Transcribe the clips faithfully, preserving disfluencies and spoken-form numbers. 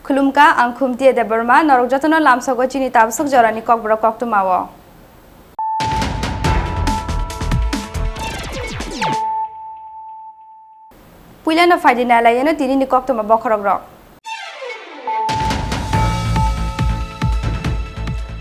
Khulumkha, ang Khumtiya Debbarma, norok jotono lamsogo chini tabswk jorani kokborok koktwmao. Puilano phaidi nailaiyano tinini koktwma bokhorokrok.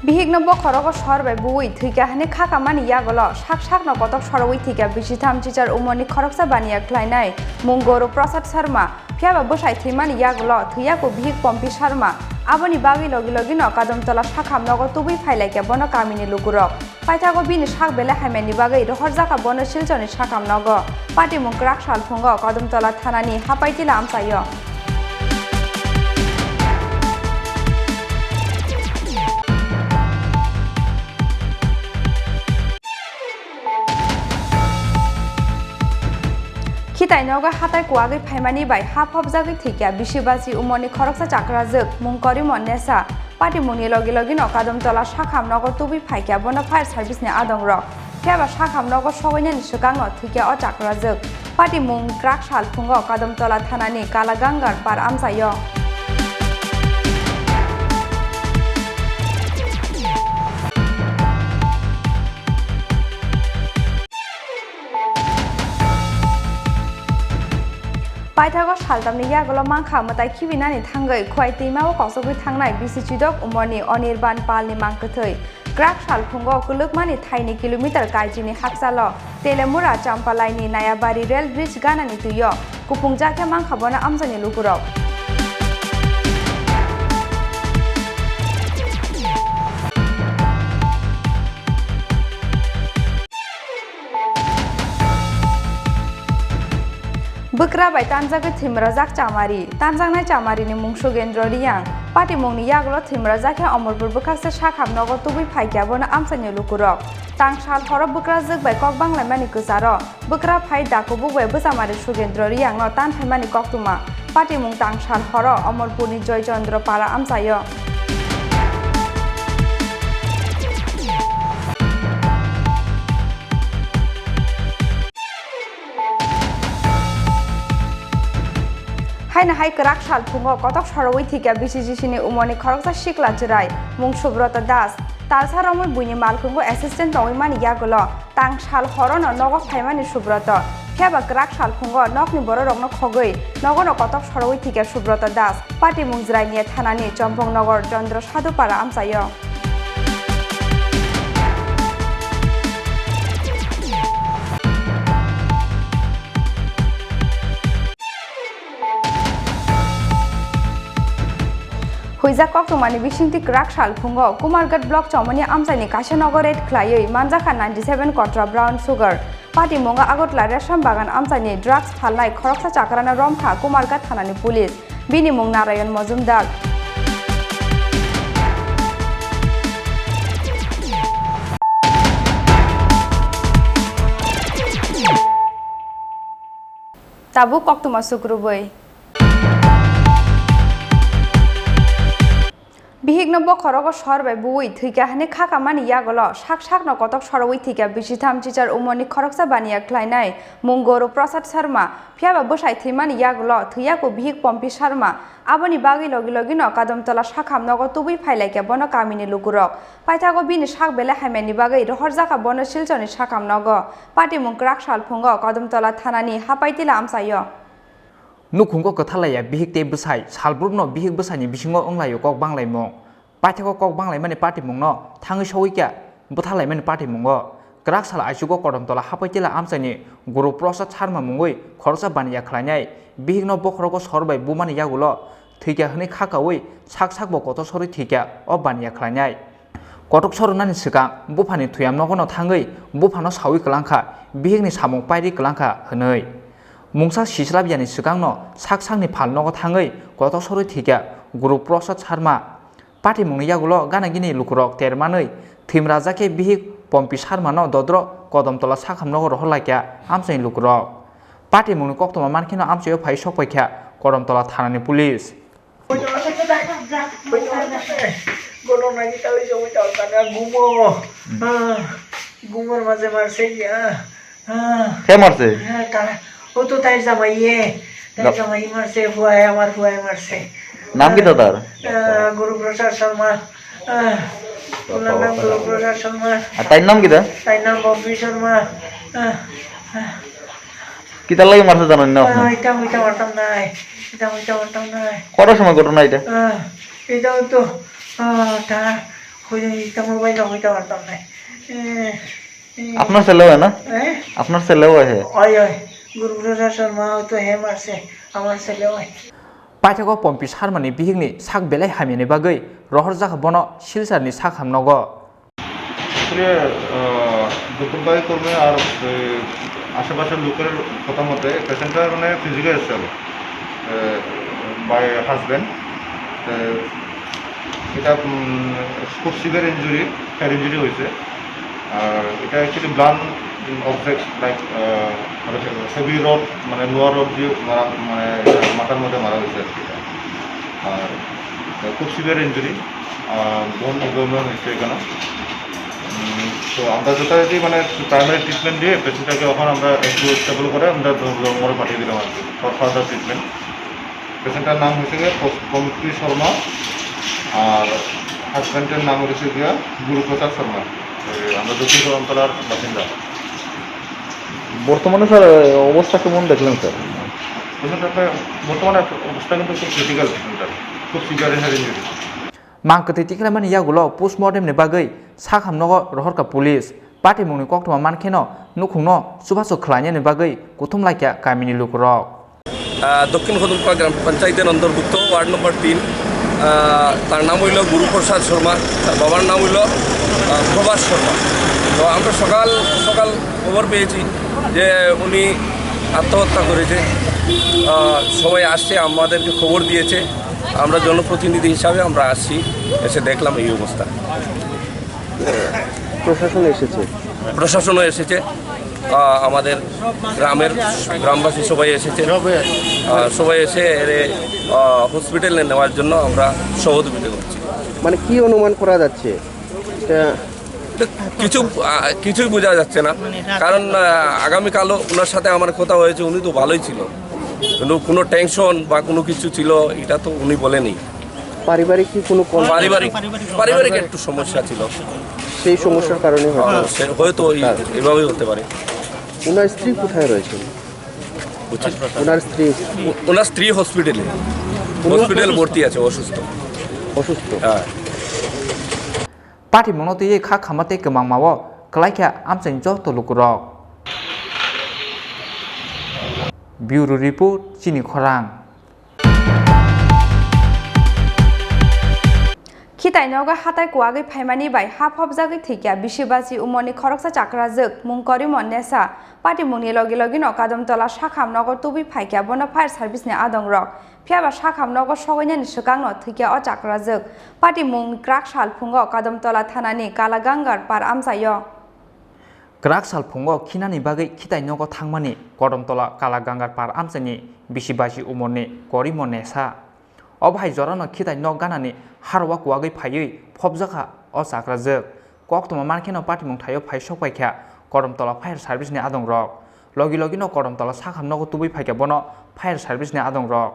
Bihikno bokhorogo sor bai buwi thwikha hwnwi khakamani yagulo sak sakno kotok sorowi thwikha bisitham chichar umorni khoroksa baniya khlainai mung Goru Prasad Sharma. Phiyaba bwsai thwimani yagulo thwiyaku bihik Pompi Sharma. Aboni bagwi logi logino Kadamtola sakham nogo tubui phailaikha bono kamini lukurok. Paithago bini sak belai hamyani bagwi rohorjakha bono Silchorni sakham nogo. Patimung kwrak salphungo Kadamtola thanani Hapaitila amchaio. Khitai nogo hatai kuwagwi phaimani bai ha phobjagwi thwikya bisi basi umorni khoroksa chakrajwk mung Korimon Nesa. Patimungni logi logino Kadamtola sakham nogo tubui phaikya bono fire service ni adongrok. Phiyaba sakham nogo sogoinani swkangno thwikya o chakrajwk. Patimung kwrak salphungo Kadamtola thanani Kalagangar par amchaio. Paithago saltamni yagulo mankha mwtai khibinani thangwi Khowai twimao kochogwi thangnai bisi chidok umorni Onirban Palni mang kwthwi. Kwrak salphungo kwlwkmani thaini kilometer kaijini hakchalo Telemura Champalaini Nayabari rail bridge ganani twio kupungjakhe mankha bono amchaini lukurok. Bwkra bai tanjagwi thwimrajak chamari. Tanjaknai chamarini mung Sugendra Reang. Patimungni yagulo thwimrajakhe Omorpur bwkhakse sakham nogo tubui phaikya bono amchaini lukurok. Tang sal horo bwkrajwk bai kok banglaimani kwcharo. Bwkra phai dakubuk bai bwchamari Sugendra Reangno tan phaimani koktwma. Patimung tang sal horo Omorpurni Joy Chandra Para amchaio. Haino hai kwrak salphungo kotok sorowi thwikya B C G C ni umorni khoroksa sikla chwrai mung Subrata Das. Talsa romwi buini malkhungo assistant tongwi mani yagulo tang sal horono nogo phaimani Subrata. Phiyaba kwrak salphungo nokni bororokno khogwi nogono kotok sorowi thwikya Subrata Das. Patimung Jrainia thanani Chompong Nogor Chandra Sadhupara amchaio. Huijak koktwmani bisingtwi kwrak salphungo Kumarghat block chomoni amchaini kaisa nogo raid khlaiwi manjakha ninety seven kotra brown sugar. Patimungo Agartala Resham Bagan amchaini drugs phalnai khoroksa chakrano romkha Kumarghat thanani police. Bini mung Narayan Mojumdar. Tabuk koktwma sukrubwi. Bihikno bokhorogo sor bai buwi thwikha hwnwi khakamani yagulo sak sakno kotok sorowi thwikha bisitham chichar umorni khoroksa baniya khlainai mung Goru Prasad Sharma. Phiyaba bwsai thwimani yagulo thwiyaku bihik Pompi Sharma. Aboni bagwi logi logino Kadamtola sakham nogo tubui phailaikha bono kamini lukurok. Paithago bini sak belai hamyani bagwi rohorjakha bono Silchorni sakham nogo. Patimung kwrak salphungo Kadamtola thanani Hapaitila amchaio. Nukhungo kwthalaiya bihik tei bwsai, salbrumno bihik bwsaini bisingo wnglaio kok banglaimung. Paithakgo kok banglaimani patimungno thangwi sogwi kha bwthalaimani patimungo. Kwrak sal aichugo Kodamtola Hapaitila amchaini Guru Prasad Sharma mungwi khoroksa baniya khlainai bihikno bokhorogo sor bai bumani yagulo thwikha hwnwi kha kaui sak sakbo kotor sorwi thwikha o baniya khlainai. Kotok sorwnani swkang buphani thuyam nogono thangwi buphano saui kwlangkha, bihikni samung pairi kwlangkha hwnwi. Mungsa sislabiyani swkangno sak sakni phal nogo thangwi kotor sorwi thwikha Guru Prasad Sharma. Patimungni yagulo gana gini lukurok ter manwi thwimrajakhe bihik Pompi Sharmano dodro Kodamtola sakham nogo rohorlaikha amchaini lukurok. Patimungni koktwma mankheno amchaio phai sokpaikha Kodamtola thanani police. ঘটনা কি তাহলে জমি তাও তারা ঘুমো। আহ, ঘুমোর মাঝে মারছে কি, আহ, আহ, কে মারছে? হ্যাঁ, তারা, ও তো তাই জামাইয়ে, তাই না- জামাই মারছে, ফুয়ায়, আমার ফুয়ায় মারছে। নাম কি তো তার? আহ, গুরু প্রসাদ শর্মা। আহ, ওনার নাম গুরু প্রসাদ শর্মা। আর তাইর নাম কি তা? তাইর নাম বম্পি শর্মা। আহ, আহ। কিতার লাগি মারছে জানেন না আপনি? আহ, এটা হইতে পারতাম না, এটা হইতে পারতাম না। কটার সময় ঘটনা এটা? আহ, এটাও তো, আহ, তা হইতে, এটা মোবাইল হইতে পারতাম না। এ, এ। আপনার ছেলেও হয় না? এ? আপনার ছেলেও হয়? ওই, ওই, গুরু প্রসাদ শর্মা হয়তো হে মারছে, আমার ছেলে হয়। Paithakgo Pompi Sharmani bihikni sak belai hamyani bagwi rohorjakha bono Silcharni sakham nogo. আসলে, আহ, দুপুরবাই কর্মে আর, এ, আশেপাশের লোকের কথা মতে পেশেন্টটা মানে ফিজিক্যাল এসেছিল, এ, বাই হাজব্যান্ড। এ, এটা, উম, খুব সিভিয়ার ইনজুরি, হেড ইনজুরি হয়েছে। আর এটা অ্যাকচুয়ালি ব্লান্ট অবজেক্ট, লাইক, আহ, হেভি রড, মানে লোয়ার রড দিয়ে মারা, মানে মাথার মধ্যে মারা হয়েছে আর কি। আর খুব সিভিয়ার ইনজুরি, বোন প্রবলেম হয়েছে এখানে। উম, তো আমরা যথারীতি মানে প্রাইমারি ট্রিটমেন্ট দিয়ে পেশেন্টটাকে এখন আমরা একটু স্টেবল করে আমরা মোড়ে পাঠিয়ে দিলাম আর কি, ফর ফার্দার ট্রিটমেন্ট। পেশেন্টটার নাম হচ্ছে গিয়ে পস-, পম্পি শর্মা, আর হাজব্যান্ডের নাম হচ্ছে গিয়া গুরুপ্রসাদ শর্মা। এই আমরা দক্ষিণ করমতলার বাসিন্দা। বর্তমানে স্যার, অবস্থা কেমন দেখলেন স্যার? পেশেন্টটার বর্তমানে অবস্থা কিন্তু খুব ক্রিটিক্যাল, পেশেন্টটার খুব severe head injury. Mang kwtwi tikhlaimani yagulo postmortem ni bagwi sakham nogo rohorkha police. Patimungni koktwma mankheno nukhungno chubachu khlainani bagwi kuthum laikha kamini lukurok. আহ, দক্ষিণ কদমতলা গ্রাম পঞ্চায়েতের অন্তর্ভুক্ত ওয়ার্ড নম্বর তিন। আহ, তার নাম হইল গুরুপ্রসাদ শর্মা, তার বাবার নাম হইল, আহ, প্রভাস শর্মা। তো আমরা সকাল সকাল খবর পেয়েছি যে উনি আত্মহত্যা করেছে। আহ, সবাই আসছে, আমাদেরকে খবর দিয়েছে, আমরা জনপ্রতিনিধি হিসাবে আমরা আসছি, এসে দেখলাম এই অবস্থা। প্রশাসন এসেছে? প্রশাসনও এসেছে, আহ, আমাদের গ্রামের গ্রামবাসী সবাই এসেছে, আহ, সবাই এসে এর, আহ, হসপিটালে নেওয়ার জন্য আমরা সহযোগিতা করছি। মানে কি অনুমান করা যাচ্ছে এটা? তো কিছু, আহ, কিছুই বোঝা যাচ্ছে না, কারণ, আহ, আগামীকালও ওনার সাথে আমার কথা হয়েছে, উনি তো ভালোই ছিল, কিন্তু কোনো টেনশন বা কোনো কিছু ছিল, এটা তো উনি বলেনি। পারিবারিক কি কোনো কল-, পারিবারিক, পারিবারিক একটু সমস্যা ছিল। সেই সমস্যার কারণে হয়তো হ্যাঁ, সে হয়তো এই, এভাবেই হতে পারে। ওনার স্ত্রী কোথায় রয়েছেন? বুঝছেন? ওনার স্ত্রী? ও-, ওনার স্ত্রী হসপিটালে, উনি হসপিটালে ভর্তি আছে, অসুস্থ। অসুস্থ? হ্যাঁ। Patimungno twiwi kha khama tei kwmangmao kwlaikha amchaini joto lukurok. Bureau Report, Chini Khorang. Khitai nogo hatai kuwagwi phaimani bai ha phobjagwi thwikha bisi baji umorni khoroksa chakrajwk mung Korimon Nesa. Patimungni logi logino Kadamtola sakham nogo tubui phaikha, bono fire service ni adongrok. Phiyaba sakham nogo sogoinani swkangno thwikha o chakrajwk. Patimung kwrak sal phungo Kadamtola thanani Kalagangar par amchaio. Kwrak sal phungo khinani bagwi khitai nogo thangmani Kodamtola Kalagangar par amchaini bisi baji umorni Korimo Nesa. Obo hai jorano khitai nok ganani haroa kuwagwi phaiwi phobjakha o chakrajwk. Koktwma mankheno patimung thaio phai sokpaikha Kodamtola fire service ni adongrok. Logi logino Kodamtola sakham nogo tubui phaikha bono fire service ni adongrok.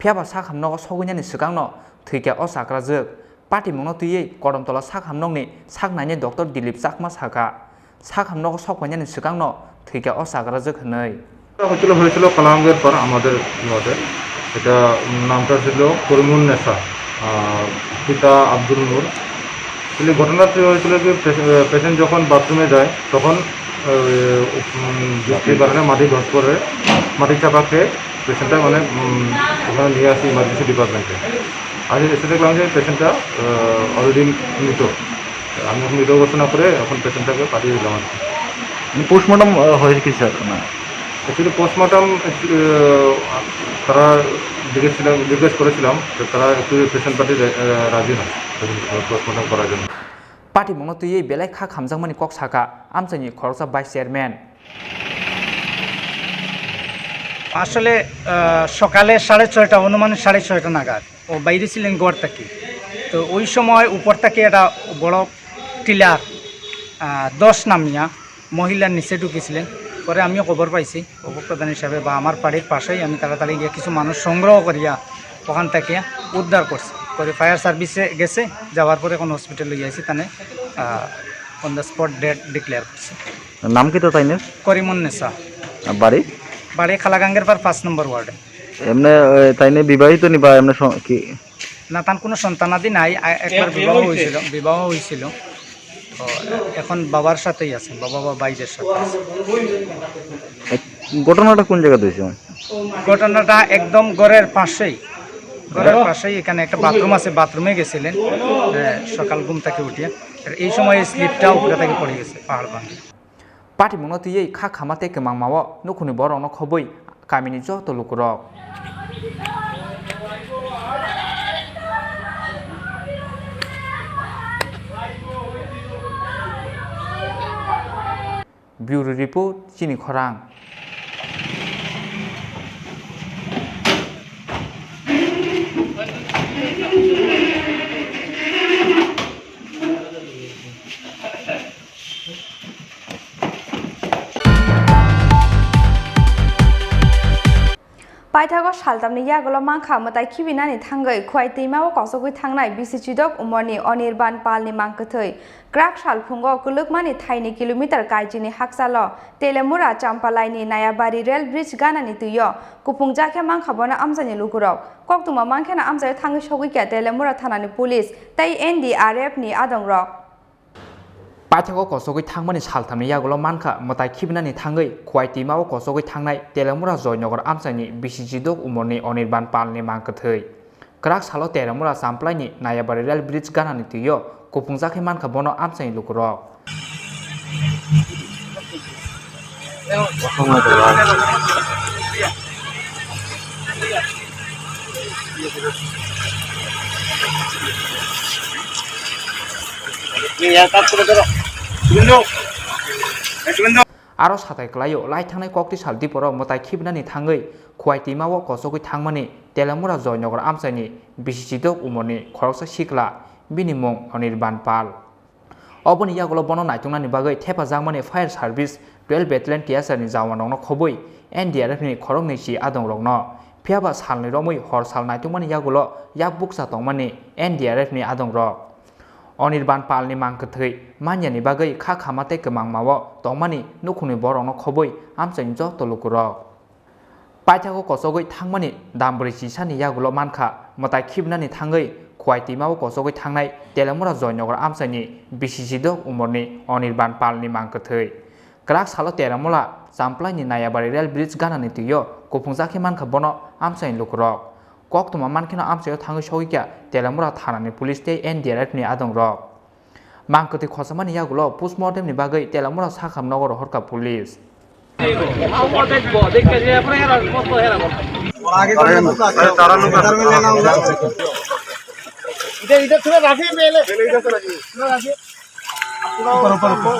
Phiyaba sakham nogo sogoinani swkangno thwikha o chakrajwk. Patimungno twiwi Kodamtola sakham nokni sak nainai Doctor Dilip Chakma sakha, sakham nogo sokpainani swkangno thwikha o chakrajwk hwnwi. হয়েছিল, হয়েছিল কালাঙ্গের পর আমাদের ওয়ার্ডে। এটা নামটা ছিল করিমুন নেসা। আহ, পিতা আব্দুল নূর। আসলে ঘটনাটি হয়েছিল কি, পেশ-, আহ, পেশেন্ট যখন বাথরুমে যায়, তখন, আহ, উম, বৃষ্টির কারণে মাটি ধস পড়ে, মাটি চাপা খেয়ে পেশেন্টটা মানে, উম, ওখানে নিয়ে আসি ইমার্জেন্সি ডিপার্টমেন্টে। আর এসে দেখলাম যে পেশেন্টটা, আহ, অলরেডি মৃত। আমি এখন মৃত ঘোষণা করে এখন পেশেন্টটাকে পাঠিয়ে দিলাম আর কি। মানে পোস্টমর্টম, আহ, হয়েছে কি স্যার? না। অ্যাকচুয়ালি পোস্টমর্টম, আহ, তারা জিজ্ঞেস ছিলাম, জিজ্ঞেস করেছিলাম, তো তারা একটু পেশেন্ট পার্টি রা-, আহ, রাজি নয় পোস্টমর্টম করার জন্য। Patimungno twiwi belai kha khamjakmani kok sakha amchaini khoroksa vice chairman. আসলে, আহ, সকালে সাড়ে ছয়টা, অনুমানিক সাড়ে ছয়টা নাগাদ ও বাইরে ছিলেন ঘর থেকে। তো ওই সময় উপর থেকে একটা বড় টিলার, আহ, দশ নামিয়া মহিলার নিচে ঢুকেছিলেন। পরে আমিও খবর পাইছি, উপপ্রধান হিসাবে বা আমার বাড়ির পাশেই আমি তাড়াতাড়ি গিয়ে কিছু মানুষ সংগ্রহ করিয়া ওখান থেকে উদ্ধার করছি। পরে ফায়ার সার্ভিসে গেছে, যাওয়ার পরে এখন হসপিটাল লইয়া আইছি, তানে, আহ, on the spot dead declare করছে। নাম কিতা তাইনর? করিমুন্নেসা। আর বাড়ি? বাড়ি খালাগাঙ্গের পার পাঁচ নম্বর ওয়ার্ডে। এমনে, এ, তাইনে বিবাহিত নি বা এমনে স-, কি? না, তার কোনো সন্তানাদি নাই। আ-, একবার বিবাহ হয়েছিল, বিবাহ হয়েছিল। তো এখন বাবার সাথেই আছে, বাবা বা ভাইদের সাথে আছে। এ, ঘটনাটা কোন জায়গাতে হয়েছে? ঘটনাটা একদম ঘরের পাশেই, ঘরের পাশেই এখানে একটা বাথরুম আছে, বাথরুমে গেছিলেন, এ, সকাল ঘুম থেকে উঠিয়া। আর এই সময় এই স্লিপটা উপরে থেকে পড়ে গেছে পাহাড় ভাঙে। Patimungno twiwi kha khama tei kwmangmao nukhungni borokno khobwi kamini joto lukurok. Bureau Report, Chini Khorang. Paithago saltamni yagulo mankha mwtai khibinani thangwi Khowai twima o kosogwi thangnai bisi chidok umorni Anirban Palni mang kwthwi. Kwrak sal phungo kwlwkmani thaini kilometer kaichini hakchalo Telemura Champalaini Nayabari rail bridge ganani twio kuphungjak khe mankha bono amchaini lukurok. Koktwma mankheno amchaio thangwi sogwi kha Telemura thanani police tei N D R F ni adongrok. Paithago kosogwi thangmani salthamni yagulo mankha mwtai khibinani thangwi Khowai twima o kosogwi thangnai Telemura Joynagar amchaini bisi chidok umorni Anirban Palni mang kwthwi. Kwrak salo Telemura Champlaini Nayabari rail bridge ganani twio kuphungjak khe mankha bono amchaini lukurok. Aro satai kwlaio, lai thangnai kokti sal diporo mwtai khibinani thangwi Khowai twima o kosogwi thangmani Telemura Joynagar amchaini bisi chidok umorni khoroksa sikla, bini mung Anirban Pal. Oboni yagulo bono naituknani bagwi thepajakmani fire service twelve battalion T S R ni jawanrokno khobwi N D R F ni khoroknwi si adongrokno. Phiyaba salni romwi hor sal naitukmani yagulo yak bukcha tongmani N D R F ni adongrok. Anirban Palni mang kwthwi manyani bagwi kha khama tei kwmangmao tongmani nukhungni borokno khobwi amchaini joto lukurok. Paithago kosogwi thangmani dambri chisani yagulo mankha mwtai khibinani thangwi Khowai twima o kosogwi thangnai Telemura Joynagar amchaini bisi chidok umorni Anirban Palni mang kwthwi. Kwrak salo Telemura Champlaini Nayabari rail bridge ganani twio kuphungjak khe mankha bono amchaini lukurok. Koktwma mankheno amchaio thangwi sogwi kha Telemura thanani police tei N D R F ni adongrok. Mang kwthwi khochamani yagulo postmortem ni bagwi Telemura Sakham nogoro horkha police. इधर इधर थोड़ा रखिए पहले। पहले इधर से रखिए। थोड़ा रखिए। ऊपर ऊपर ऊपर।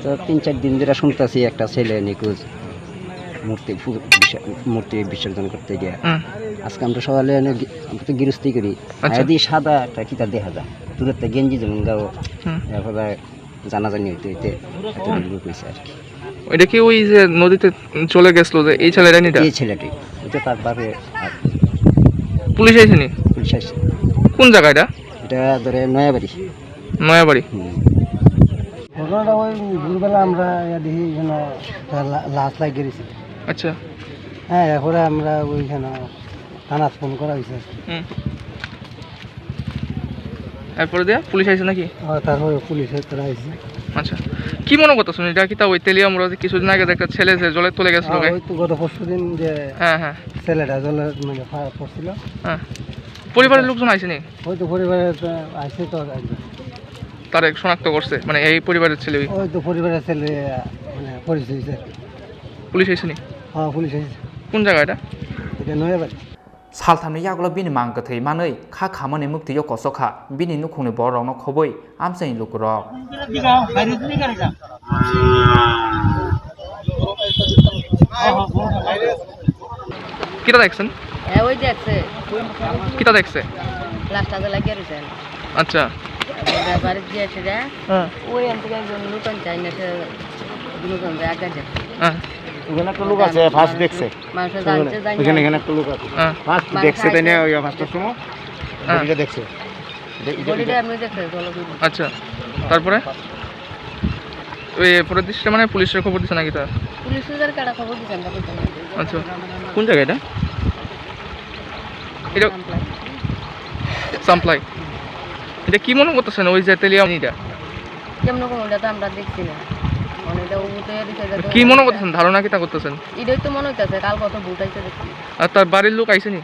তো তিন চার দিন ধরে শুনতেছি একটা ছেলে নিখোঁজ, মূর্তি পু-, বিস-, মূর্তি বিসর্জন করতে গিয়ে। হুম। আজকে আমরা সকালে এনে গি-, আমরা তো গৃহস্থী করি। আচ্ছা। আয়াদি সাদা একটা কিতা দেখা যায়, দূরের থেকে গেঞ্জি যেমন গাও, হুম। এরপরে জানাজানি হইতে হইতে এত লোক হয়েছে আর কি। ওইটা কি ওই যে নদীতে চলে গেছিল যে এই ছেলেটা নি এটা? এই ছেলেটি, ওই তো তার বাপে আর পুলিশ আইছে নি? পুলিশ আইছে। কোন জায়গা এটা? এটা ধরে নয়াবাড়ি। নয়াবাড়ি? হুম। ওরা ওই ভোরবেলা আমরা ইয়া দেখি যেন লা-, লাশ লাগিয়ে দিয়েছে। আচ্ছা। হ্যাঁ, এরপরে আমরা ওইখানে থানাত ফোন করা হয়েছে। হুম। এরপরে দিয়ে পুলিশ আইছে নাকি? হ্যাঁ, তারপরে পুলিশ তারা আইছে। আচ্ছা। কি মনে করতেছেন? এটা কি তা ওই তেলিয়ামুড়া যে কিছুদিন আগে যে একটা ছেলে যে জলের তলে গেছিল হ্যাঁ, গায়ে? ওই তো গত পরশু দিন যে হ্যাঁ, হ্যাঁ। ছেলেটা জলের মানে পা-, পড়ছিল। হ্যাঁ। পরিবারের লোকজন আইছে নি? ওই তো পরিবারের তো আইছে তো একজন। তারে শনাক্ত করছে? মানে এই পরিবারের ছেলে ওই? ওই তো পরিবারের ছেলে, মানে পরিচয় হয়েছে আর কি। পুলিশ আইছে নি? হ্যাঁ, পুলিশ আইছে। কোন জায়গা এটা? এটা Nayabari. Salthamni yagulo bini mang kwthwi manwi kha khamani muktwi o kochok kha, bini nukhungni bororokno khobwi amchaini lukurok. কিতা দেখছেন? হ্যাঁ, ওই দেখছে। কিতা দেখছে? লাশটা তো লাগিয়ে রয়েছে। আচ্ছা। বাড়ির গিয়ে সেটা হ্যাঁ। ওই আনতে একজন লোক আনতে আইনা সে লোক আনতে আগে দেখছে। হ্যাঁ। ওখানে একটা লোক আছে, ফার্স্ট দেখছে। মানুষ জানছে, জানছে। ওখানে, এখানে একটা লোক আছে। হ্যাঁ। ফার্স্ট মানুষ দেখছে, তাই না, আইছে। ওই ফার্স্টের সময় হ্যাঁ। বডিটা দেখছে। দে-, দে-, বডিটা দে-, এমনি দেখছে, জলদি। আচ্ছা, তারপরে? ওই পরের দৃশ্যটা মানে পুলিশের খবর দিছে নাকি তা? পুলিশে যার কাটা খবর দিছে, আমরা বলতে পারি। আচ্ছা, কোন জায়গা এটা? এটা সামপ্লাই। সামপ্লাই। এটা কি মনে করতেছেন ওই যে তেলিয়ামুড়া? কেমন রকম ওটা তো আমরা দেখছি না। মানে এটা ও তো এর ভিতরে তো কি মনে করতেছেন? ধারণা কিতা করতেছেন? এটাই তো মনে হইতেছে, কাল কত ভোট আইছে দেখছি। আর তার বাড়ির লোক আইছে নি?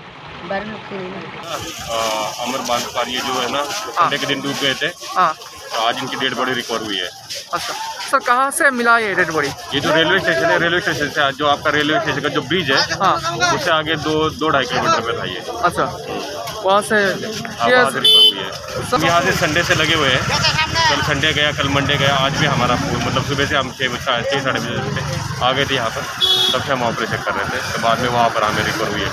বাড়ির লোক চিনি না। अ, अमर बांध पर ये जो है ना, हाँ। संडे के दिन डूब गए थे। हाँ। तो आज इनकी डेड बॉडी रिकवर हुई है। अच्छा। सर, कहाँ से मिला ये डेड बॉडी? ये जो रेलवे स्टेशन है, रेलवे स्टेशन से, जो आपका रेलवे स्टेशन का जो ब्रिज है, हाँ। उससे आगे दो, दो ढाई किलोमीटर पे था ये। अच्छा। वहाँ से हाँ, ये वहाँ से रिकवर हुई है। सर, हम यहाँ से संडे से लगे हुए हैं। कल संडे गया, कल मंडे गया, आज भी हमारा, मतलब, सुबह से हम छः बजे, छः, साढ़े बजे से आ गए थे यहाँ पर, तब से हम ऑपरेशन कर रहे थे, तो बाद में वहाँ पर हमें रिकवर हुई है।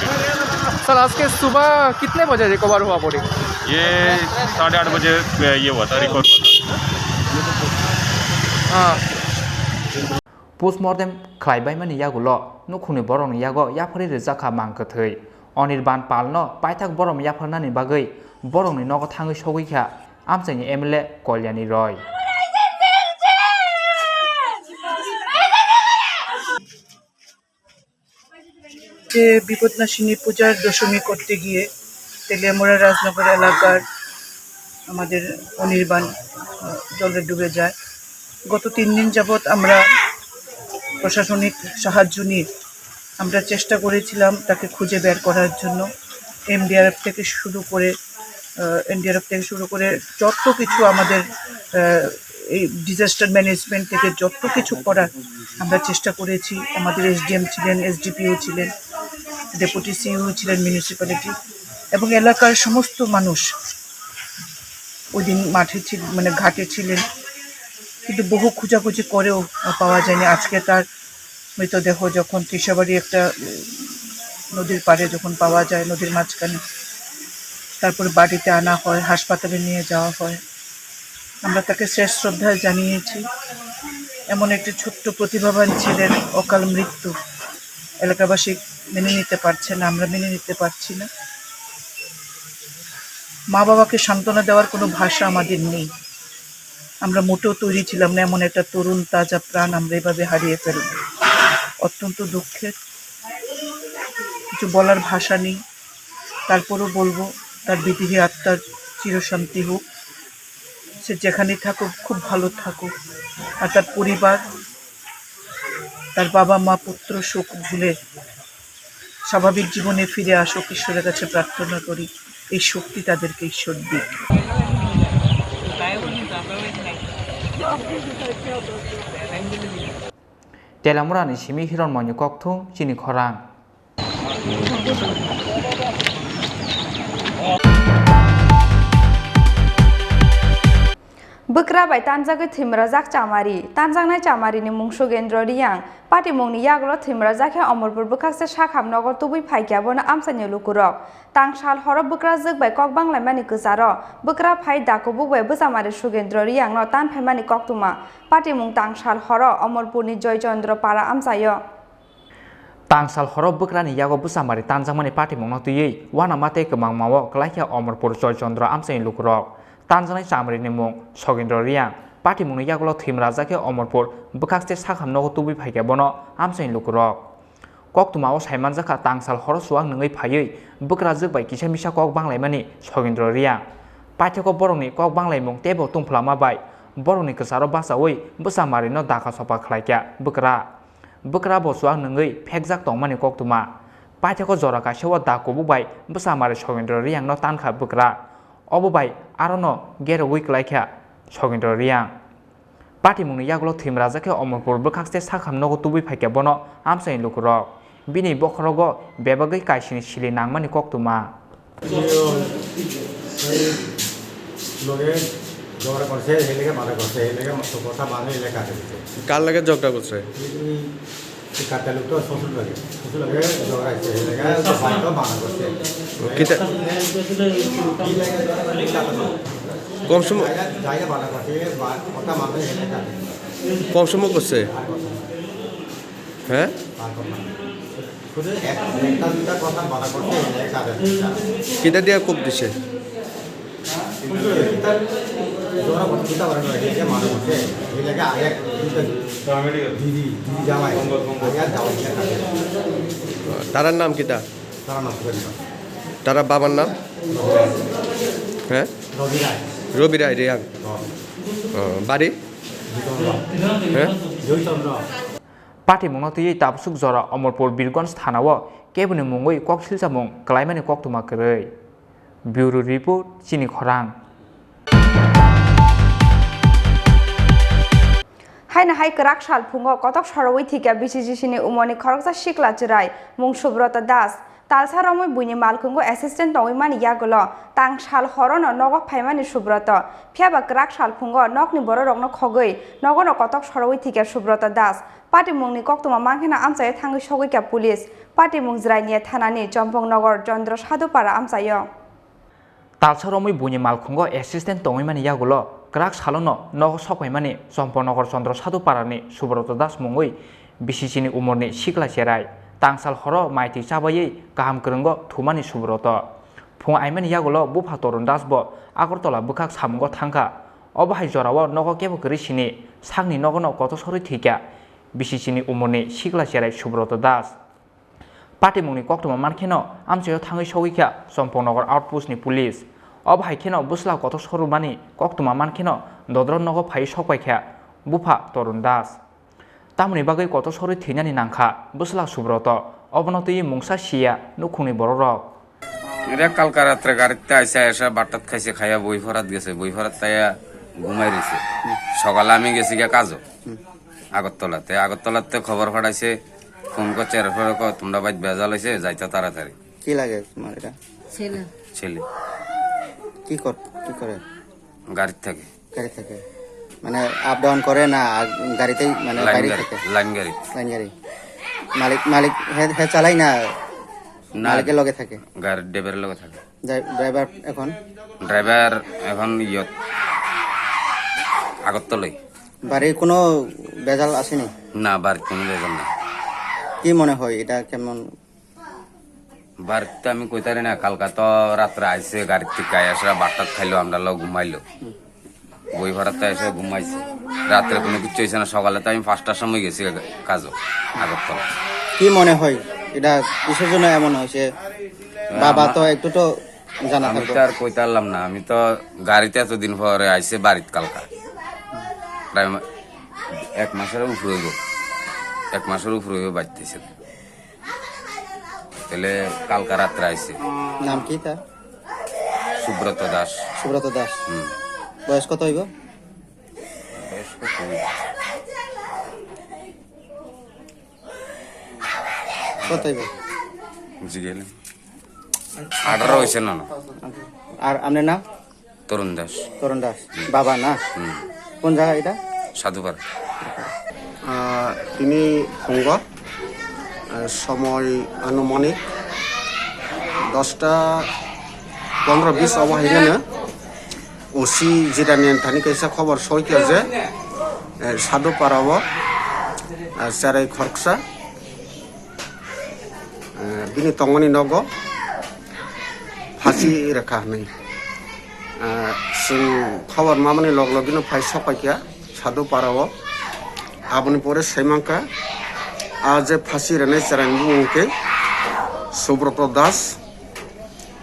सर, आज के सुबह कितने बजे रिकवर हुआ बॉडी? ये साढ़े आठ बजे ये हुआ था, रिकवर हुआ था। हाँ। Postmortem khlaibaimani yagulo nukhungni borokni yago yapharwi rijak kha mang kwthwi. Anirban Palno paithak borom yapharnani bagwi borokni nogo thangwi sogwi kha amchaini M L A Kalyani Roy. যে বিপদনাশিনী পূজার দশমী করতে গিয়ে তেলিয়ামুড়া রাজনগর এলাকার আমাদের অনির্বাণ, আহ, জলে ডুবে যায়। গত তিন দিন যাবৎ আমরা প্রশাসনিক সাহায্য নিয়ে আমরা চেষ্টা করেছিলাম তাকে খুঁজে বের করার জন্য। এনডিআরএফ থেকে শুরু করে, আহ, এনডিআরএফ থেকে শুরু করে যত কিছু আমাদের, আহ, এই ডিজাস্টার ম্যানেজমেন্ট থেকে যত কিছু করার আমরা চেষ্টা করেছি। আমাদের এসডিএম ছিলেন, এসডিপিও ছিলেন, ডেপুটি সিইও ছিলেন মিউনিসিপ্যালিটি এবং এলাকার সমস্ত মানুষ ওই দিন মাঠে ছিল, মানে ঘাটে ছিলেন, কিন্তু বহু খোঁজাখুঁজি করেও পাওয়া যায়নি। আজকে তার মৃতদেহ যখন তৃষাবাড়ি একটা, উম, নদীর পাড়ে যখন পাওয়া যায়, নদীর মাঝখানে, তারপর বাড়িতে আনা হয়, হাসপাতালে নিয়ে যাওয়া হয়। আমরা তাকে শেষ শ্রদ্ধা জানিয়েছি। এমন একটি ছোট্ট প্রতিভাবান ছেলের অকাল মৃত্যু এলাকাবাসী মেনে নিতে পারছে না, আমরা মেনে নিতে পারছি না। মা বাবাকে সান্ত্বনা দেওয়ার কোনো ভাষা আমাদের নেই। আমরা মোটেও তৈরি ছিলাম না এমন একটা তরুণ তাজা প্রাণ আমরা এভাবে হারিয়ে ফেলব। অত্যন্ত দুঃখের, কিছু বলার ভাষা নেই। তারপরও বলবো, তার বিদেহী আত্মার চিরশান্তি হোক। সে যেখানেই থাকুক, খুব ভালো থাকুক। আর তার পরিবার, তার বাবা মা পুত্র শোক ভুলে স্বাভাবিক জীবনে ফিরে আসুক, ঈশ্বরের কাছে প্রার্থনা করি এই শক্তি তাদেরকে ঈশ্বর দিক। Telamurani simi Hironmoini kokthum chini khorang. Bwkra bai tanjagwi thwimrajak chamari. Tanjaknai chamarini mung Sugendra Riyang. Patimungni yagulo thwimrajak khe Omorpur bwkhakse sakham nogo tubui phaikya bono amchaini lukurok. Tangsal horo bwkrajwk bai kok banglaimani kwcharo bwkra phai dakubuk bai bwchamari Sugendra Riyangno tanphaimani koktwma. Patimung tangsal horo Omorpurni Joychandra para amchaio. Tangsal horo bwkrani yago bwchamari tanjakmani patimungno twiwi uanama tei kwmangmao kwlaikha Omorpur Joychandra amchaini lukurok. Tanjaknai chamarini mung Sogindra Riyang, Patimungni yagulo thwimrajak khe Omorpur bwkhak tei sakham nogo tubui phaikha bono amchaini lukurok. Koktwmao saimanjakha tangsal horo chuak nwngwi phaiwi bwkrajwk bai kisa misa kok banglaimani Sogindra Reang. Paithakgo borokni kok banglaimung teibo tungphlama bai borokni kwcharo bachaui bwsa marino dakha sopa khlaikha bwkra. Bwkra bo chuak nwngwi phekjak tongmani koktwma. Paithakgo jora kaisa o da kubuk bai bwsa mari Sogindra Reangno tankha bwkra. Obo bai arono gerogwi klaikha Sogindra Reang. Patimungni yagulo thwimrajak khe Omorpur bwkhak tei sakham nogo tubui phaikha bono amchaini lukurok. Bini bokhorogo bebagwi kaisini sili nangmani koktwma. লগে ঝগড়া করছে, এই লেগে মাথা করছে, এই লেগে মাত্র কথা বার হয়ে লেখা আছে। কার লগে ঝগড়া করছে? এই কার লোক তো শ্বশুর লাগে, শ্বশুর লাগে ঝগড়া হয়েছে, এই লেগে ভাই তো মানা করছে। কিতা? এই লেগে ঝগড়া করছে, এই লেগে কম সময় জায়গা মানা করছে, বা কথা মানতে এই লেগে আছে। কম সময় করছে? আর কথা। হ্যাঁ? আর কথা। শুধু এক, একটা দুটা কথা মানা করছে, এই লেগে আছে। কিতা দিয়া কোপ দিছে? তারার নাম কিতা? তারার বাবার নাম? হ্যাঁ? রবি রায় রিয়াং। ও, বাড়ি? হ্যাঁ? Patimungno twiwi tabswk jora Omorpur Birgonj thanao keboni mungwi kok silchamung kwlaimani koktwma kwrwi. Bureau Report, Chini Khorang. Haino hai kwrak sal phungo kotok sorowi thikya B C C C ni umorni khoroksa sikla chwrai mung Subrata Das. Talsa romwi buini malkhungo assistant tongwi mani yagulo tang sal horono nogo phaimani Subroto. Phiyaba kwrak sal phungo nokni bororokno khogwi nogono kotok sorowi thikya Subroto Das. Patimungni koktwma mankheno amchaio thangwi sogwikha police. Patimung Jrainiya thanani Chompongnogo Chandra Sadhupara amchaio. Talsa romwi buini malkhungo assistant tongwi mani yagulo kwrak salono nogo sokphaimani Chompongnogo Chandra Sadhuparani Subroto Das mungwi B C C ni umorni sikla cherai. Tangsal horo maitwi chabaiwi kaham kwrwngo thumani Subroto. Phung aimani yagulo bupha Torun Das bo Agartala bwkhak samungo thangkha. Obo hai jorao nogo kebo kwrwi sini sakni nogono kotor sorwi thwikha B C C ni umorni sikla cherai Subroto Das. Patimungni koktwma mankheno amchaio thangwi sogwikha Chompongnogo outpost ni police. Obo hai kheno bwsla kotor sorumani koktwma mankheno dodro nogo phaiwi sokpaikha bupha Torun Das. Tamoni bagwi kotor sorwi thwinani nangkha bwsla Subroto, obono twiwi mungsa siya nukhungni bororok. এরা কালকা রাত্রে গাড়িতে আইসে, এসে বাট্টাত খাইছে, খাইয়া বই ফরাত গেছে, বই ফরাত খাইয়া ঘুমাই রয়েছে। সকালে আমি গেছি গিয়া কাজো। আগরতলাতে, আগরতলাতে খবর পাঠাইছে, ফোন করছে, এরপরে কয়, "তোমরা বাইত ভেজাল হইছে, যাইতা তাড়াতাড়ি।" কি লাগে তোমার এটা? ছেলে। ছেলে। কি কর-, কি করে? গাড়ির থাকে। গাড়ি থাকে। মানে আপ ডাউন করে না, আ-, গাড়িতেই মানে লাইন বাইরে গাড়ি, থাকে? লাইন গাড়ি। লাইন গাড়ি। মালিক, মালিক হে, হে চালাই না? না। মালিকের লগে থাকে? গাড়ির ড্রাইভারের লগে থাকে। ড্রাই-, ড্রাইভার এখন? ড্রাইভার এখন ইয়ত, আগরতলায়। বাড়ির কোনো ভেজাল আসেনি? না, বাড়ির কোনো ভেজাল নেই। কি মনে হয় এটা কেমন? বাড়িতে আমি কইতারি না, কালকা তো রাত্রে আইছে, গাড়ির থেকে আইয়া সেটা বাট্টাত খাইলো, আমরা লোক ঘুমাইলো। বই ভাড়াতে এসে ঘুমাইছে। রাত্রে কোনো কিচ্ছু হয়েছে না, সকালে তো আমি পাঁচটার সময় গেছি কাজো, আগরতলা। কি মনে হয় এটা কিসের জন্য এমন হয়েছে? বাবা আমার তো একটু তো জানা আমি থাকবে। তো আর কইতে পারলাম না, আমি তো গাড়িতে এতদিন পরে আইছে বাড়িত কালকা। প্রায় মা-, এক মাসের উপরে হইব, এক মাসের উপরে হইব বাড়িতে এসে। তাহলে কালকা রাত্রে আইছে। নাম কি তার? সুব্রত দাস। সুব্রত দাস। হুম। বয়স কত হইব? বয়স কত হইব? কত হইব? জিগেলে। আঠারো হইছে না, না। আর আপনার নাম? তরুণ দাস। তরুণ দাস। বাবা না? হুম। কোন জায়গা এটা? সাধুপাড়া। আহ, tini phungo, ah, somoi anumanik dosta pondro bis obo hainano O C Jitanian thani kaisa khobor soikha je, eh, Sadhupara o, ah, cherai khoroksa, eh, bini tongmani nogo phasi rwkha hinwi. Ah, chwng khobor mamani log logino phai sokpaikha. Sadupara o. Aboni pore saimankha, a je phasi rwnai chwraini bumung khe Subroto Das,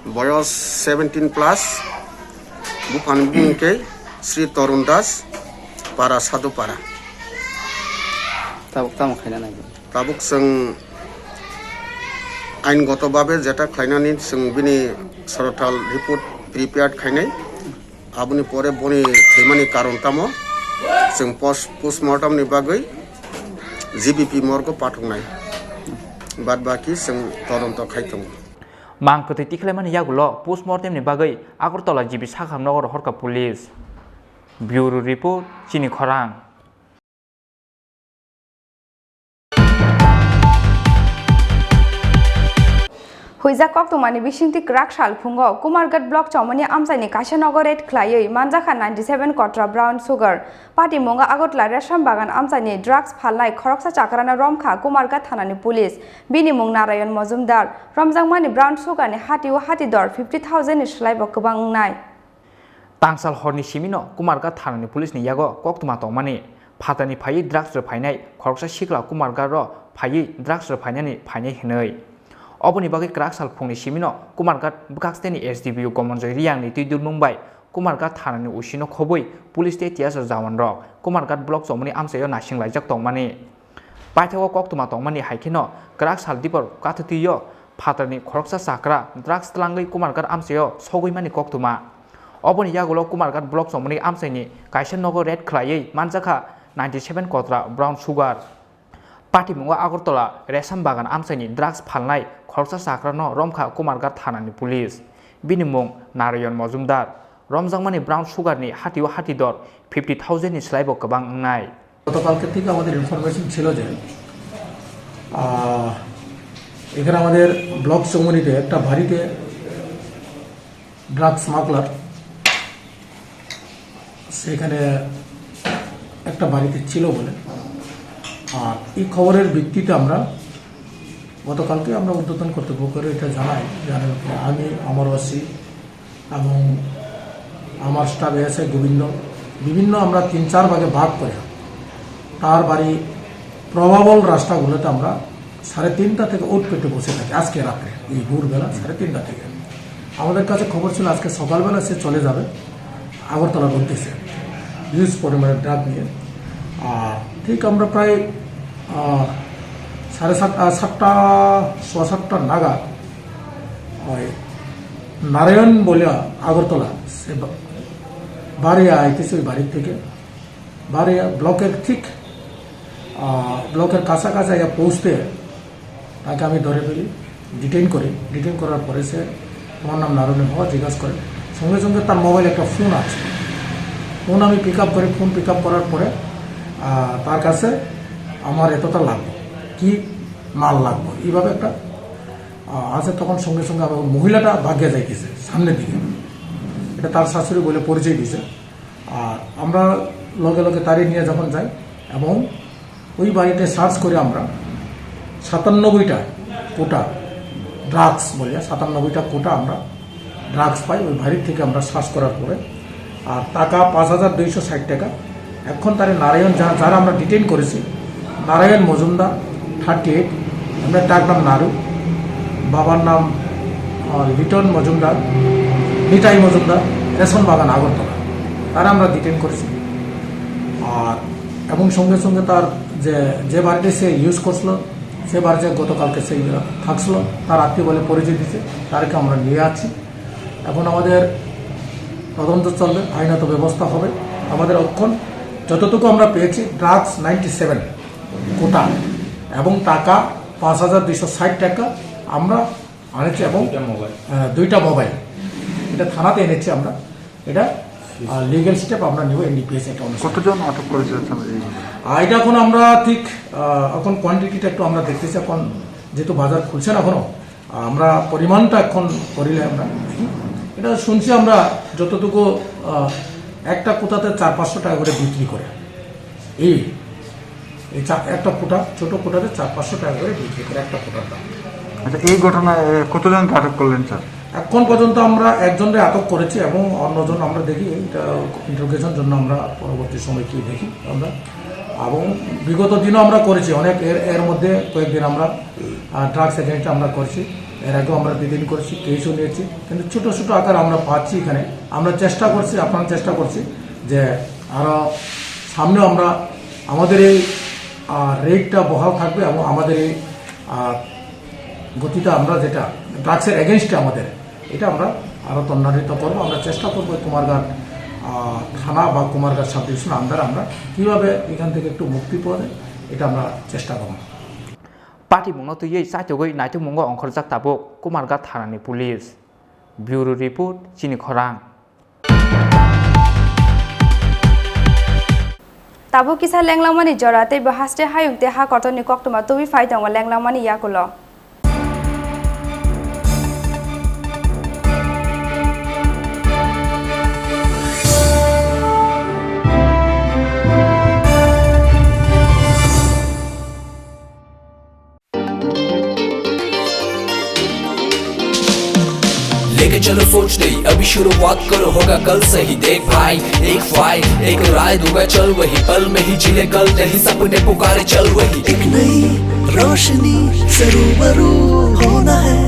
boyos seventeen plus, buphani bumung khe Sri Torun Das, para Sadupara. Tabuk tamo khaina nai? Tabuk chwng aingoto babe jeta khlainani chwng bini sorotal report prepared khainai. Aboni pore boni thwimani karon tamo chwng post, postmortem ni bagwi G B P morgo pathoknai. Bad baki chwng todonto khai tongo. Mang kwtwi tikhlaimani yagulo postmortem ni bagwi Agartala G B Sakham nogor horka police. Bureau report, Chini Khorang. Huijak koktwmani bisingtwi kwrak sal phungo Kumarghat block chomoni amchaini kaisa nogo raid khlaiwi manjakha ninety seven kotra brown sugar. Patimungo Agartala Resham Bagan amchaini drugs phalnai khoroksa chakrano romkha Kumarghat thanani police. Bini mung Narayan Mojumdar. Romjakmani brown sugar ni hati o hati dor fifty thousand ni slai bo kwbang wngnai. Tangsal horni simino Kumarghat thanani police ni yago koktwma tongmani. Phatarni phaiwi drugs rwphainai khoroksa sikla Kumarghat ro phaiwi drugs rwphainani phainai hinwi. Oboni bagwi kwrak sal phungni simino Kumarghat bwkhaksteni S D P O Gomonjoy Riyangni twi dulmung bai Kumarghat thanani O C no khobwi police tei T S R jawan rok Kumarghat block chomoni amchaio naising laijak tongmani. Paithago koktwma tongmani hai kheno kwrak sal dipor kathwtwio phatarni khoroksa chakra drugs tlangwi Kumarghat amchaio sogwi mani koktwma. Oboni yagulo Kumarghat block chomoni amchaini kaisa nogo raid khlaiwi manjakha ninety seven kotra brown sugar. Patimungo Agartala Resham Bagan amchaini drugs phalnai khoroksa chakrano romkha Kumarghat thanani police. Bini mung Narayan Mojumdar. Romjakmani brown sugar ni hati o hati dor fifty thousand ni slai bo kwbang wngnai. গতকালকে থেকে আমাদের ইনফরমেশন ছিল যে, আহ, এখানে আমাদের ব্লক চৌমুহনীতে একটা বাড়িতে ড্রাগ স্মাগলার সেখানে একটা বাড়িতে ছিল বলে। আর এই খবরের ভিত্তিতে আমরা গতকালকে আমরা ঊর্ধ্বতন কর্তৃপক্ষকে এটা জানাই। জানার পরে আমি, আমার ওসি এবং আমার স্টাফ এএসআই গোবিন্দ, বিভিন্ন আমরা তিন চার ভাগে ভাগ করে তার বাড়ি প্রভাবল রাস্তাগুলোতে আমরা সাড়ে তিনটা থেকে ওত পেতে বসে থাকি। আজকে রাত্রে এই ভোরবেলা সাড়ে তিনটা থেকে আমাদের কাছে খবর ছিল আজকে সকালবেলা সে চলে যাবে আগরতলার উদ্দেশ্যে হিউজ পরিমাণে ড্রাগ নিয়ে। আর ঠিক আমরা প্রায়, আহ, সাড়ে সাত, আহ, সাতটা, সোয়া সাতটা নাগাদ ওই নারায়ণ বলিয়া আগরতলা সে বা-, বাড়ি আইতেছে ওই বাড়ির থেকে। বাড়ি ব্লকের ঠিক, আহ, ব্লকের কাছাকাছি আইয়া পৌঁছতে তাকে আমি ধরে ফেলি, ডিটেইন করি। ডিটেইন করার পরে সে, "তোমার নাম নারুণী হওয়া?" জিজ্ঞাসা করে। সঙ্গে সঙ্গে তার মোবাইল একটা ফোন আছে, ফোন আমি পিক আপ করি। ফোন পিক আপ করার পরে, আহ, তার কাছে আমার এতটা লাগবে, কি মাল লাগবে, এইভাবে একটা, আহ, আছে। তখন সঙ্গে সঙ্গে আবার মহিলাটা ভাগিয়া যাইতেছে সামনের দিকে, এটা তার শাশুড়ি বলে পরিচয় দিছে। আর আমরা লগে লগে তারে নিয়ে যখন যাই এবং ওই বাড়িতে সার্চ করে আমরা সাতানব্বইটা কোটা ড্রাগস বলে, সাতানব্বইটা কোটা আমরা ড্রাগস পাই ওই বাড়ি থেকে আমরা সার্চ করার পরে। আর টাকা পাঁচ হাজার দুইশো ষাট টাকা। এখন তারে নারায়ণ যা-, যারা আমরা ডিটেইন করেছি, নারায়ণ মজুমদার, থার্টি এইট, আমরা ডাক নাম নারু, বাবার নাম, আহ, লিটন মজুমদার, নিতাই মজুমদার, রেশন বাগান আগরতলা, তারা আমরা ডিটেইন করেছি। আর এবং সঙ্গে সঙ্গে তার যে, যে বাড়িতে সে ইউজ করছিল, সে বাড়িতে গতকালকে সে থাকছিল, তার আত্মীয় বলে পরিচয় দিছে, তারকে আমরা নিয়ে আছি। এখন আমাদের তদন্ত চলবে, আইনত ব্যবস্থা হবে। আমাদের এখন যতটুকু আমরা পেয়েছি, ড্রাগস নাইনটি সেভেন কোটা এবং টাকা পাঁচ হাজার দুইশো ষাট টাকা আমরা আনেছি এবং, দুইটা মোবাইল। আহ, দুইটা মোবাইল, এটা থানাতে এনেছি আমরা। এটা, আহ, লিগ্যাল স্টেপ আমরা নিব এনডিপিএস অ্যাকাউন্টে। কতজন আটক করেছে আপনারা এই? আহ, এটা এখন আমরা ঠিক, আহ, এখন কোয়ান্টিটিটা একটু আমরা দেখতেছি, এখন যেহেতু বাজার খুলছে না এখনো, আমরা পরিমাণটা এখন করিলে আমরা দেখি। এটা শুনছি আমরা যতটুকু, আহ, একটা কোটাতে চার পাঁচশো টাকা করে বিক্রি করে। এই, এই চা-, একটা কোটা, ছোট কোটাতে চার পাঁচশো টাকা করে বিক্রি করে একটা কোটার দাম। আচ্ছা, এই ঘটনায়, এ, কতজনকে আটক করলেন, স্যার? এখন পর্যন্ত আমরা একজনকে আটক করেছি এবং অন্যজন আমরা দেখি, এটা ইন্টারোগেশন জন্য আমরা পরবর্তী সময় কি দেখি আমরা। এবং বিগত দিনও আমরা করেছি অনেক, এর, এর মধ্যে কয়েকদিন আমরা, আহ, ড্রাগস এগেইনস্টে আমরা করছি, এর আগেও আমরা দুই দিন করেছি, কেসও নিয়েছি, কিন্তু ছোট ছোট আকার আমরা পাচ্ছি এখানে। আমরা চেষ্টা করছি, আপ্রাণ চেষ্টা করছি যে আরও সামনেও আমরা, আমাদের এই, আহ, রেটটা বহাল থাকবে এবং আমাদের এই, আহ, গতিটা আমরা যেটা ড্রাগসের এগেইনস্টে আমাদের, এটা আমরা আরও ত্বরান্বিত করবো। আমরা চেষ্টা করবো কুমারঘাট, আহ, থানা বা কুমারঘাট সাব ডিভিশন আন্ডারে আমরা কীভাবে এখান থেকে একটু মুক্তি পাওয়া যায়, এটা আমরা চেষ্টা করবো। Patimungno twiwi chaitugwi naitukmungo ongkhorjak tabuk Kumarghat thanani police. Bureau report, Chini Khorang. Tabuk kisa lenglangmani jora tei bo haste hayung tei ha kotorni koktwma tubui phai tongo lenglangmani yakulo. लेके चलो सोच नहीं, अभी शुरुआत करो, होगा कल सही। देख भाई, एक फाइल, एक राय दूंगा, चल वही, पल में ही जी ले कल, नहीं सपने पुकारे, चल वही। एक नई रोशनी से रूबरू होना है,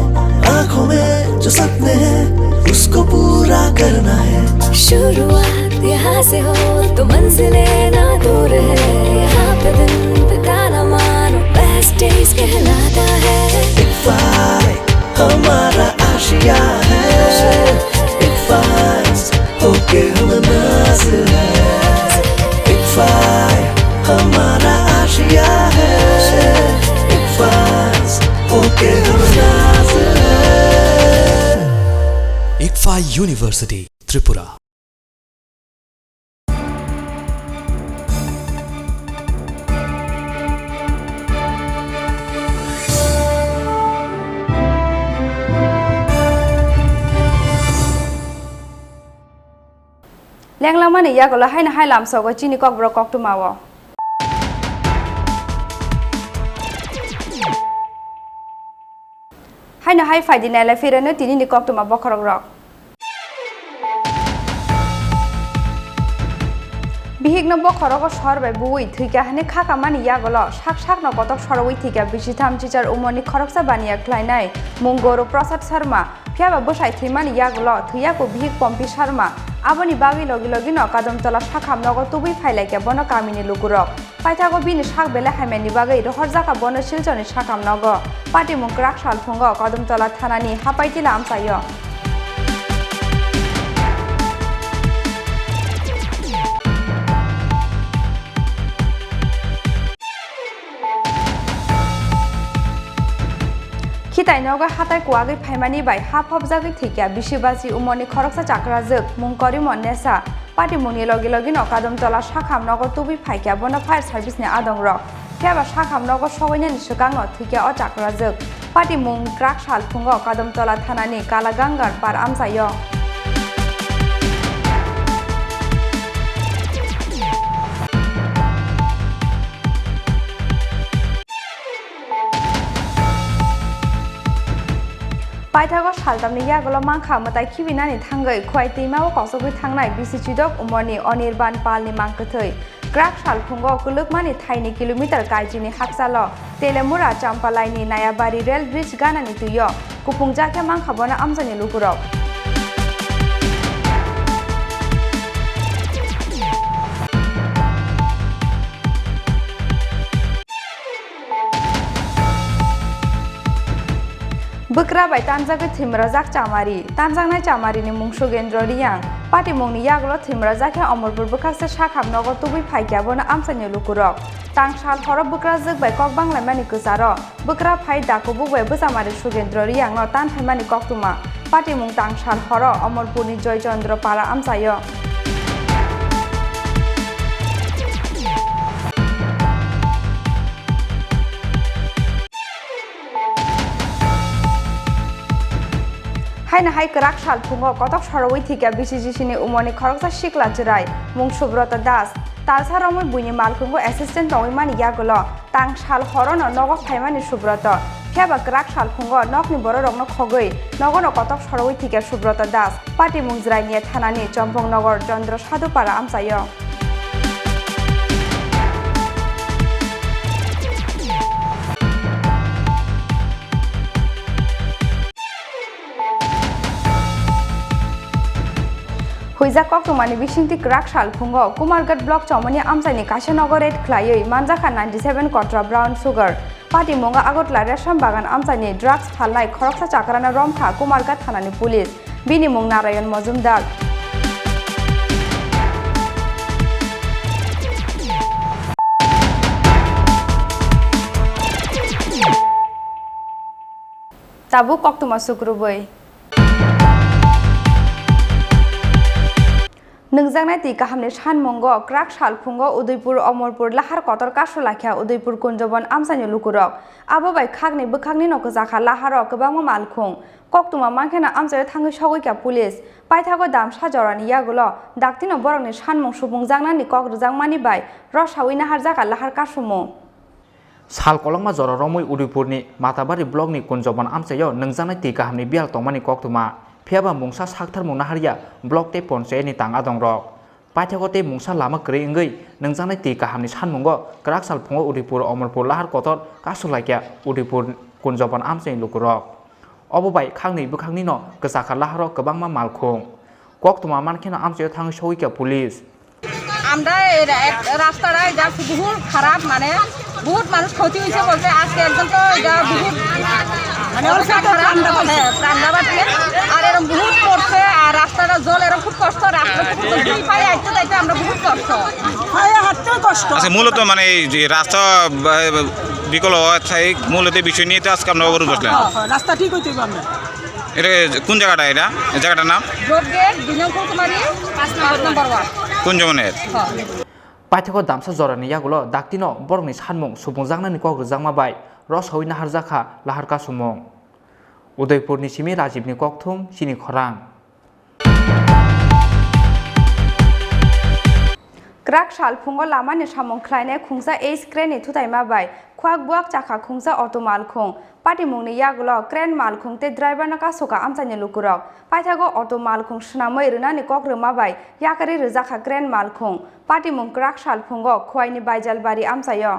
आंखों में जो सपने हैं, उसको पूरा करना है। शुरुआत यहाँ से हो तो मंजिलें ना दूर है, यहाँ पे दिन बिताना मानो बेस्ट डेज कहलाता है। एक फाइल हमारा आशिया है, एक फाइल होके हम नाज है, एक फाइल हमारा आशिया है, एक फाइल होके हम नाज है। Ikfa University, Tripura. Lenglamani yagulo haino hai lamsogo chini kokborok koktwmao. Haino hai phaidi nailai phirano tinini koktwma bokhorokrok. Bihikno bokhorogo sor bai buwi thwikha hwnwi khakamani yagulo sak sakno kotok sorowi thwikha bisi tham chichar umorni khoroksa baniya khlainai mung Goru Prasad Sharma. Phiyaba bwsai thwimani yagulo thwiyaku bihik Pompi Sharma. Aboni bagwi logi logino Kadomtola sakham nogo tubui phailaikha bono kamini lukurok. Paithago bini sak belai hamyani bagwi rohorjakha bono Silchorni sakham nogo. Patimung kwrak salphungo Kadomtola thanani Hapaitila amchaio. Khitai nogo hatai kuwagwi phaimani bai ha phobjagwi thwikha bisi basi umorni khoroksa chakrajwk mung Korimon Nesa. Patimungni logi logino Kadomtola sakham nogo tubui phaikha bono fire service ni adongrok. Phiyaba sakham nogo sogoinani swkangno thwikha o chakrajwk. Patimung kwrak salphungo Kadomtola thanani Kalagangar par amchaio. Paithago saltamni yagulo mankha mwtai khibinani thangwi Khowai twimao koksogwi thangnai bisi chidok umorni Onirban Palni mangkwthwi. Kwrak salphungo kwlwkmani thaini kilometer kaichini hakchalo Telemura Champalaini Nayabari rail bridge ganani twio kuphungjak khe mankha bono amchaini lukurok. Bwkra bai tanjagwi thwimrajak chamari. Tanjaknai chamarini mung Sugendro Riyang. Patimungni yagulo thwimrajak khe Omorpur bwkhakse sakham nogo tubui phaikha bono amchaini lukurok. Tang sal horo bwkrajwk bai kok banglaimani kwcharo bwkra phai dakubuk bai bwchamari Sugendro Riyangno tan phaimani koktwma. Patimung tang sal horo Omorpurni Joychandra Para amchaio. Haino hai kwrak salphungo kotok sorowi thwikha B C G C ni umorni khoroksa sikla chwrai mung Subrata Das. Talsa romwi buini malkhungo assistant tongwi mani yagulo tang sal horono nogo phaimani Subrata. Phiya ba kwrak salphungo nokni bororokno khogwi nogono kotok sorowi thikya Subrata Das, patimung Jrainia thanani Chompong Nogor Chandra Sadhu Para amchaio. Huijak koktwmani bisingtwi kwrak salphungo Kumarghat block chomoni amchaini kaisa nogo raid khlaiwi manjakha ninety seven kotra brown sugar. Patimungo Agartala Resham Bagan amchaini drugs phalnai khoroksa chakrano romkha Kumarghat thanani police. Bini mung Narayan Mojumdar. Tabuk koktwma sukrubwi. Nwngjaknai twi kahamni sanmungo kwrak salphungo Udaipur Omorpur lahar kotor kasu laikha Udaipur Kunjobon amchaini lukurok. Abo bai khakni bwkhaknino kwchakha laharo kwbangma malkhung. Koktwma mankheno amchaio thangwi sogwikha police. Paithago damsa jorani yagulo daktino borokni sanmung supungjaknani kok rwjakmani bai rosaui naharjakha lahar kasumung. Sal kolokma jora romwi Udaipurni Matabari blockni Kunjobon amchaio nwngjaknai twi kahamni biyal tongmani koktwma. Phiyaba mungsa saktharmung naharya block tei ponchayatni tang adongrok. Paithago tei mungsa lama kwrwi wngwi nwngjaknai twi kahamni sanmungo kwrak salphungo Udaipur Omorpur lahar kotor kasu laikya Udaipur Kunjobon amchaini lukurok. Obo bai khakni bwkhaknino kwchakha laharo kwbangma malkhung. Koktwma mankheno amchaio thangwi sogwikha police. আমরা এই রা-, এক-, রাস্তাটা এটা বহুত খারাপ, মানে বহুত মানুষ ক্ষতি হয়েছে বলতে আজকে একজন তো এটা বহুত মানে অবস্থা খারাপ, হ্যাঁ, প্রাণ দাবাতে। আর এরকম বহুত পড়ছে, আর রাস্তাটা জল এরকম খুব কষ্ট, রাস্তা খুব কষ্ট। দুই পায়ে হাঁটতে যাইতে আমরা বহুত কষ্ট। পায়ে হাঁটতেও কষ্ট। আচ্ছা, মূলত মানে এই যে রাস্তা, আহ, বিকল হওয়ার থাই মূলত এই বিষয় নিয়ে তো আজকে আপনারা অবরোধ বসলেন। হ্যাঁ, হ্যাঁ, রাস্তা ঠিক হইতে হবে আমরা। এটা কোন জায়গাটা এটা? এই জায়গাটার নাম? রোড গেট, দুই নং ফুলকুমারি, পাঁচ নম্বর ওয়ার্ড। কোন জমানের? হ্যাঁ। Paithago damsa jorani yagulo daktino borokni sanmung supungjaknani kok rwjakma bai rosaui naharjakha lahar kasumung. Udaipurni simi Rajibni kokthum chini khorang. Kwrak sal phungo lamani samung khlainai khungsa Ace Crane ni thutaima bai khwak buak chakha khungsa auto malkhung. Patimungni yagulo crane malkhung tei driver no kasoka amchaini lukurok. Paithago auto malkhung swnamwi rwnani kok rwma bai yakarwi rwjakha crane malkhung. Patimung kwrak sal phungo Khwaini Baijalbari amchaio.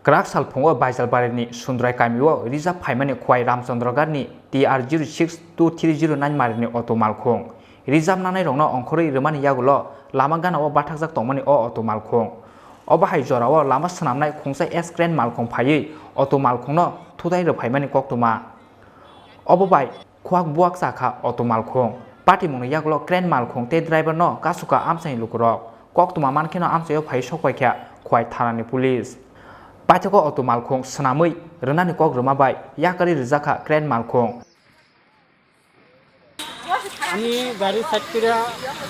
Kwrak sal phungo Baijalbarini Sundrai kamio rijak phaimani Khwai Ramchandragarhni T R zero six two three zero nine marini auto malkhung. Rijak nanairokno ongkhorwi rwmani yagulo lama ganao bathakjak tongmani o auto malkhung. Obo hai jorao lama swnamnai khungsa Ace Crane malkhung phaiwi auto malkhungno thutai rwphaimani koktwma. Obo bai khwak buak chakha auto malkhung. Patimungni yagulo crane malkhung tei driver no kasoka amchaini lukurok. Koktwma mankheno amchaio phai sokpaikha Khwai thanani police. Paithago auto malkhung swnamwi rwnani kok rwma bai yakarwi rwjakha crane malkhung. আমি গাড়ি সাইড করে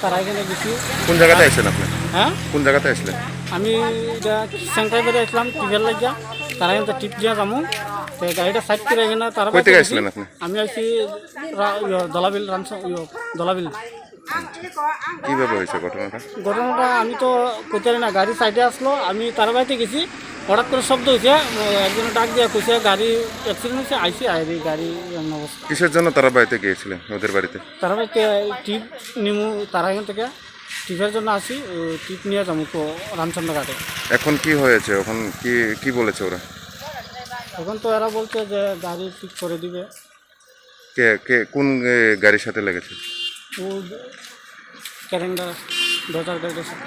তারা এখানে গেছি। কোন জায়গাতে আইছেন আপনি? হ্যাঁ? কোন জায়গাতে আইছিলেন? আমি এটা সেন্ট্রাল বেড়ে আসলাম টিপের লাগিয়া, তারা কিন্তু টিপ দিয়ে যাবো। তো গাড়িটা সাইড করে এখানে তারা কই থেকে বাইরে আইছিলেন গেছি। আপনি? আমি আইছি রা-, ইয়ো, দলাবিল, রামসা-, ইয়ো, দলাবিল। কিভাবে হয়েছে ঘটনাটা? ঘটনাটা আমি তো কইতে পারি না, গাড়ি সাইডে আসলো, আমি তারা বাড়িতে গেছি, হঠাৎ করে শব্দ হয়েছে, একজনে ডাক দিয়ে কইছে গাড়ি অ্যাক্সিডেন্ট হয়েছে, আইছি, আইরি গাড়ি এমন অবস্থা। কিসের জন্য তারা বাড়িতে গিয়েছিলেন, ওদের বাড়িতে? তারা বাড়িতে টিপ নিমু, তারা এখান থেকে টিপের জন্য আসি, ও টিপ নিয়ে যাবো তো রামচন্দ্র ঘাটে। এখন কি হয়েছে? এখন কি, কি বলেছে ওরা? এখন তো এরা বলছে যে গাড়ি ঠিক করে দিবে। কে, কে, কোন, এ, গাড়ির সাথে লেগেছে? ও ক্যারেন্ডার, ডোজার গাড়ির সাথে।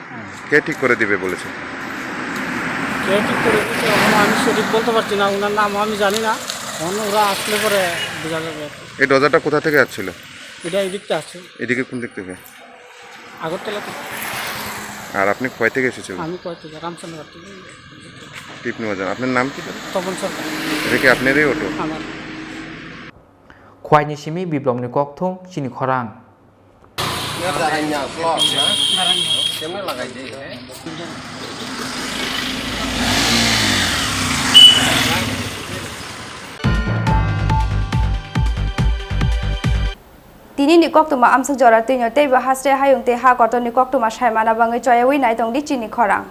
কে ঠিক করে দিবে বলেছে? কে ঠিক করে দিচ্ছে, এখনো আমি সঠিক বলতে পারছি না, ওনার নামও আমি জানি না। এখন ওরা আসলে পরে বোঝা যাবে আর কি। এই ডোজারটা কোথা থেকে আসছিল? এটা এদিকটা আসছে। এদিকে কোন দিক থেকে? আগরতলা থেকে। আর আপনি কোথায় থেকে এসেছিলেন? আমি কোথায় থেকে? রামচন্দ্রঘাট থেকে। টিপ নেওয়া যান। আপনার নাম কি, দাদা? তপন সরকার। এটা কি আপনারই অটো? আমার। Khwaini simi Biplopni kokthum chini khorang. Tinini koktwma amswk jora twino teibo hasre hayung tei ha kotorni koktwma saimana bagwi choyawi naitongdi chini khorang.